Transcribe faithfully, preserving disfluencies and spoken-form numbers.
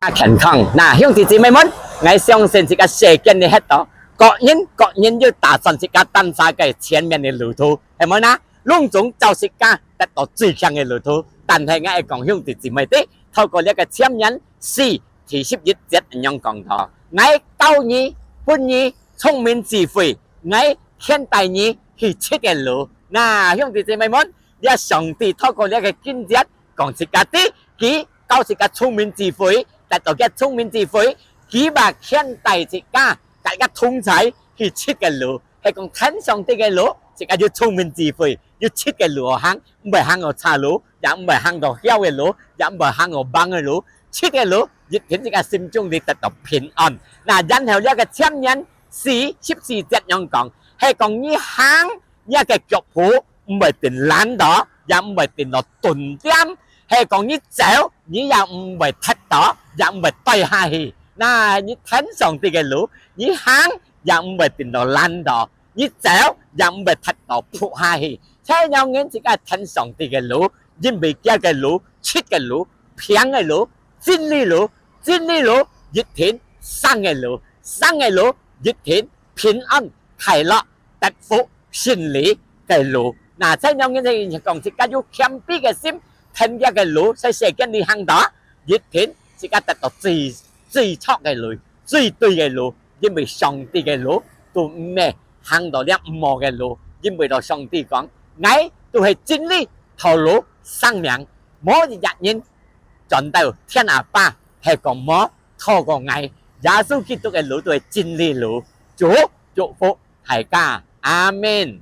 啊，健康。那，兄弟姊妹們，𠊎相信自家世間裡歇到，各人，各人有打算自家單儕个前面个路途，係無呢？攏總照自家得到最強个路途。但係𠊎愛講兄弟姊妹知，透過這个箴言四第十一節恁樣講到：𠊎教你，分你聰明智慧，𠊎牽帶你去直个路。那，兄弟姊妹們，這上帝透過這个經節講自家知，佢教自家聰明智慧，得到个聰明智慧，佢嘛牽帶自家，大家同在去直个路，係講跈上帝个路，自家有聰明智慧，有直个路好行，毋會行到差路，也毋會行到曉个路，也毋會行到盲个路，直个路，一定自家心中裡得到平安。那然後這个箴言四十四節樣講，係講你行，你个腳步 毋會定懶惰，也毋會定到頓點。係講你走，你也毋會跌倒，也毋會跌下去。那你跈上帝个路，你行也毋會定到懶惰，你走也毋會跌倒仆下去。這樣人自家跈上帝个路，因為佢个路，直个路，平个路，真理路，真理路，一定生个路，生个路，一定平安、快樂、得福、 勝利个路。那，這樣人講自家有謙卑个心，跈佢个路，在世間裡行到，一定自家得到最，最著个路，最對个路，因為上帝个路都毋係行到這毋好个路，因為到上帝講，𠊎都係真理、道路、生命，無一隻人轉到天阿爸，係講無透過𠊎。耶穌基督个路都係真理路。主祝福 大家，阿們。